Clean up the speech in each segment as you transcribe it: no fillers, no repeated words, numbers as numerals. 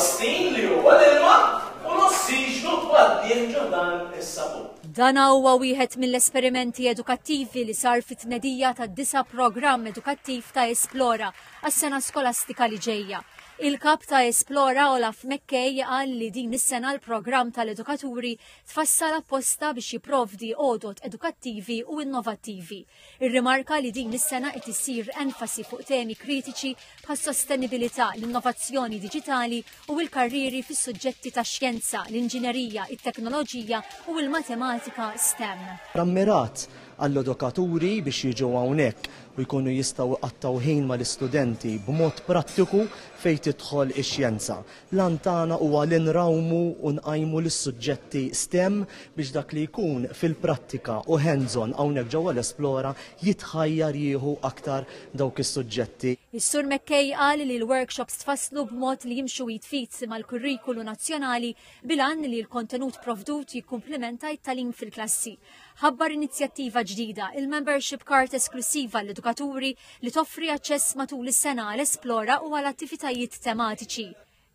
stil li huwa l-ilma u l-ossiġnu tgħaddih ġo dan is-sapun. Dan huwa wieħed mill-esperimenti edukattivi li sar fit-tnedija tad-disa' programm edukattiv ta' Esplora għas-sena skolastika li ġejja. Il-kap ta' Esplora Olaf McKay qal li din is-sena l-programm tal-edukaturi tfassal apposta biex jipprovdi għodod edukattivi u innovattivi. Irrimarka li din is-sena qed issir enfasi fuq temi kritiċi bħas-sostenibilità, l-innovazzjoni diġitali u l-karrieri fis-suġġetti tax-xjenza, l-inġinerija, it-teknoloġija u l-matematika STEM. Ammirat għall-edukaturi biex jiġu hawnhekk u jkunu jistgħu jqattgħu ħin mal-istudenti b'mod prattiku fejn tidħol ix-xjenza. L-għan tagħna huwa li nrawmu u nqajmu lis-suġġetti STEM biex dak li jkun fil-prattika u hands-on hawnhekk ġewwa l-Esplora jitħajjar jieħu aktar dawk is-suġġetti. Is-Sur McKay qal li l-workshops tfasslu b'mod li jimxu id f'id mal-kurrikulu nazzjonali bil-għan li l-kontenut provdut jikkumplimenta t-tagħlim fil-klassi. Ħabbar inizjattiva ġdida, il-membership card esklussiva għall-edukaturi li toffri aċċess matul is-sena għal Esplora u għal attivitajiet tematiċi.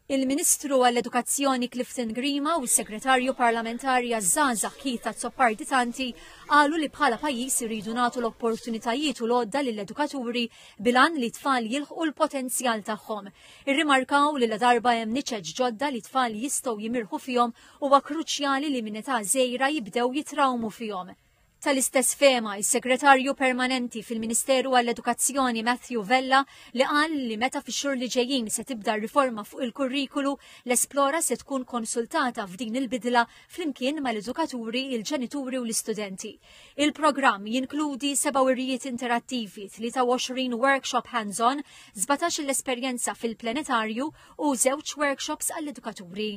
Il-Ministru għall-Edukazzjoni Clifton Grima u s-Segretarju Parlamentari għaż-Żgħażagħ Keith Azzopardi Tanti qalu li bħala pajjiż iridu nagħtu l-opportunitajiet u l-għodda lill-edukaturi bil-għan li t-tfal jilħqu l-potenzjal tagħhom. Irrimarkaw li ladarba hemm niċeċ ġodda li t-tfal jistgħu jimirħu fihom huwa kruċjali li minn età żgħira jibdew jitrawmu fihom. Tal-istess fehma, is-Segretarju Permanenti fil-Ministeru għall-Edukazzjoni Matthew Vella li qal li meta fix-xhur li ġejjin se tibda r-riforma fuq il-kurrikulu, l-Esplora se tkun konsultata f'din il-bidla flimkien mal-edukaturi, il-ġenituri u l-istudenti. Il-programm jinkludi seba' wirjiet interattivi, 23 workshop hands-on, 17 l-esperjenza fil-planetarju u żewġ workshops għall-edukaturi.